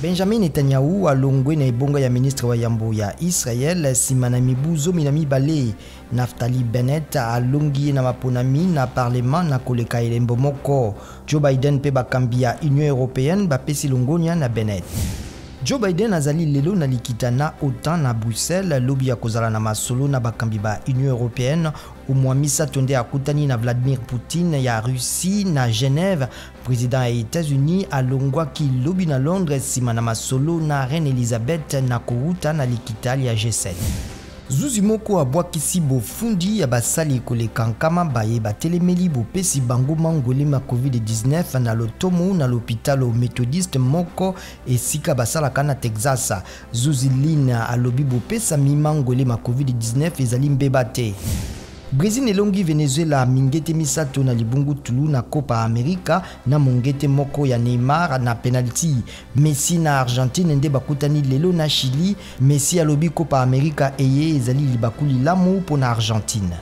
Benjamin Netanyahu alongwe na ebonga ya ministre wa yambo ya Israël nsima na mibu 12. Naftali Bennett alongi ye na maponami na parlement na koleka elembo moko. Joe Biden mpe bakambi ya Union européenne bapesi longonya na Bennett. Joe Biden azali lelo na likita na OTAN na Bruxelles, lobi ya kozala na masolo na bakambi ba Union européenne. Umwa misato nde akutani na Vladimir Poutine ya Russie na Genève. Président ya États-Unis alongwaki lobi na Londres nsima na masolo na Reine Elizabeth na kowuta na likita ya G7. Zuzi moko abwakisi bofundi ya basali koleka nkama baye batelemeli bopesi bango mangwele ma COVID-19 na lotomo na lopitalo methodiste moko esika basalaka na Texas. Zuzi Lynn alobi bopesami mangwele ma COVID-19 ezali mbeba te. Brésil elongi Venezuela mingete 3 na libungutulu na Copa America na mongete moko ya Neymar na penalty. Messi na Argentine nde bakutani lelo na Chili. Messi alobi Copa America eye ezali libaku lilamu mpo na Argentine.